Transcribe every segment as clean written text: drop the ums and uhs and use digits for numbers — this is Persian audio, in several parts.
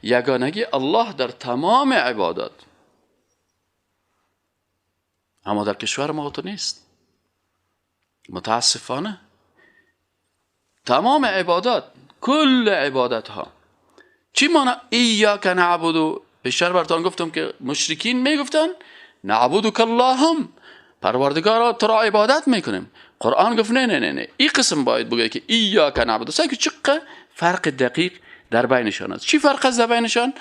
یگانگی الله در تمام عبادات. اما در کشور ما تو نیست متاسفانه. تمام عبادات، کل عبادت ها چی مانا ایاک نعبدو؟ بیشتر براتون گفتم که مشرکین میگفتن نعبدک اللهم، پروردگارا تو را عبادت میکنیم. قرآن گفت نه نه نه نه، این قسم باید بگه که ایاک نعبدو. سعی که چقدر فرق دقیق در بینشان است. چی فرق است در بینشان؟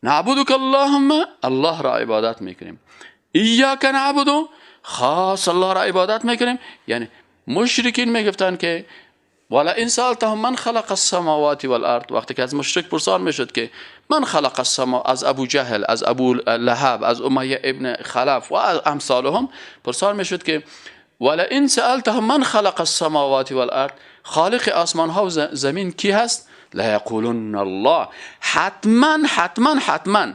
نعبدک اللهم، الله را عبادت میکنیم. ایاک نعبدو، خاص الله را عبادت میکنیم. یعنی مشرکین میگفتن که ولئن سألتهم من خلق السماوات والارض، وقتی که از مشرک پرسان میشد که من خلق السما، از ابو جهل، از ابو لهب، از امیه ابن خلف و امثالهم پرسان میشد که ولئن سألتهم من خلق السماوات والارض، خالق آسمان ها و زمین کی هست؟ لیقولن الله. حتما حتما حتما،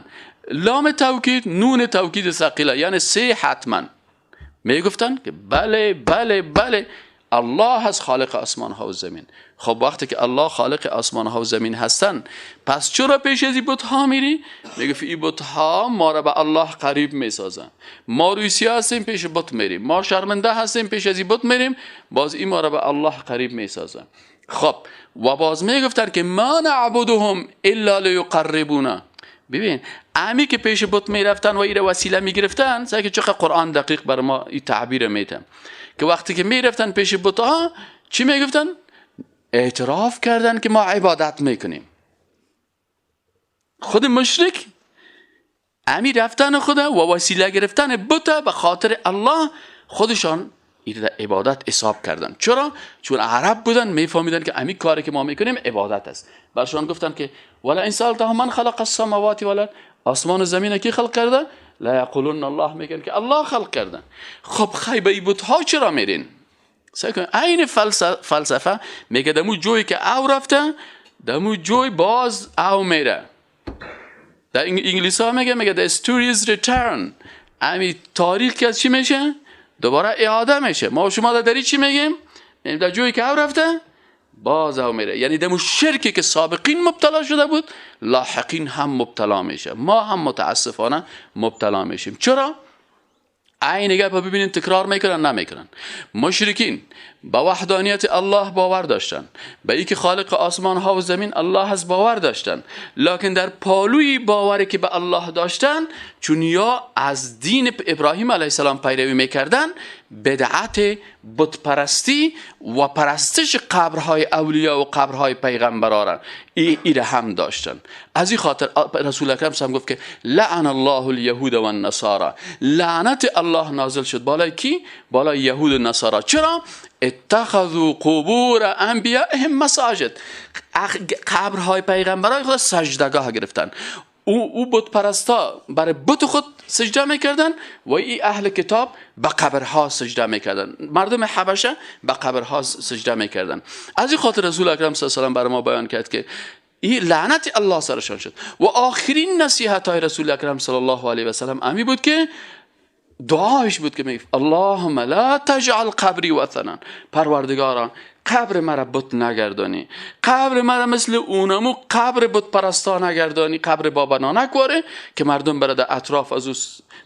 لام توکید نون توکید ثقیله، یعنی سه حتما میگفتن که بله بله بله الله هست خالق آسمان ها و زمین. خب وقتی که الله خالق آسمان ها و زمین هستن، پس چرا پیش از این بت ها میری؟ میگه این بت ها ما را به الله قریب میسازن. ما روی هستیم پیش بت میریم، ما شرمنده هستیم پیش از این بت میریم، باز این ما را به الله قریب میسازن. خب و باز میگفتن که ما نعبدهم الا لیقربونا. ببین امی که پیش بت میرفتن و ایره وسیله میگرفتن، سعی که چقدر قرآن دقیق بر ما این تعبیر میته که وقتی که میرفتن پیش بت‌ها چی میگفتن؟ اعتراف کردن که ما عبادت میکنیم. خود مشرک امی رفتن خدا و وسیله گرفتن بت به خاطر الله خودشان عبادت حساب کردن. چرا؟ چون عرب بودن میفهمیدن که امی کاری که ما میکنیم عبادت است. برشان گفتن که ولئن سألتهم من خلق السماوات والارض، آسمان و زمین کی خلق کرده؟ لا یقولون الله، میگن که الله خلق کردن. خب خیلی به بت ها چرا میرین؟ سعی کن عین فلسفه میگه دمو جوی که او رفته دمو جوی باز او میره. در انگلیس ها میگه the stories return، امی تاریخ که از چی میشه؟ دوباره اعاده میشه. ما و شما داری چی میگیم؟ میگیم در جوی که او رفته باز او میره. یعنی دمو شرکی که سابقین مبتلا شده بود لاحقین هم مبتلا میشه. ما هم متاسفانه مبتلا میشیم. چرا؟ عین گپ ببینین تکرار میکنن نمیکنن. مشرکین با وحدانیت الله باور داشتن، به اینکه خالق آسمان ها و زمین الله هست باور داشتن، لکن در پالوی باوری که به الله داشتن، چون یا از دین ابراهیم علیه السلام پیروی میکردن، بدعت بت پرستی و پرستش قبرهای اولیا و قبرهای پیغمبران ای را هم داشتن. از این خاطر رسول اکرم هم گفت که لعن الله الیهود و النصارى، لعنت الله نازل شد بالای کی؟ بالای یهود و نصارا. چرا؟ اتخذوا قبور انبیائهم مساجد، قبرهای پیغمبرای خود سجدگاه گرفتن. او بت پرستا برای بت خود سجده میکردن و ای اهل کتاب به قبرها سجده میکردن، مردم حبشه به قبرها سجده میکردن. از این خاطر رسول اکرم صلی الله علیه و سلم برای ما بیان کرد که این لعنت الله سرشان شد. و آخرین نصیحت های رسول اکرم صلی الله علیه و سلم امی بود که دعایش بود که میگفت اللهم لا تجعل قبری وثنا، پروردگارا قبر مرا بت نگردانی، قبر مرا مثل اونمو قبر بت پرستا نگردانی، قبر بابا نانک واره که مردم برای در اطراف از او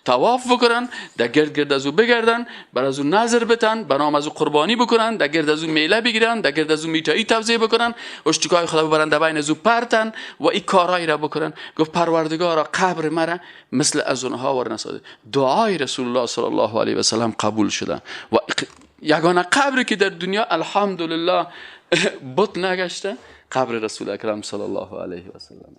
طواف بکنن، در گرد گرد از او بگردن، بر از او نذر بتن، به نام از او قربانی بکنن، در گرد از او میله بگیرن، در گرد از او میتایی توزیع بکنن، اشتکای خدا ببرن در بین از او پرتن و این کارایی را بکنن. گفت پروردگارا قبر مرا مثل از اونها ور نسازی. دعای رسول الله صلی الله علیه و سلم قبول شده و یگانه قبری که در دنیا الحمدلله بت نگشته قبر رسول اکرم صلی الله علیه و سلم.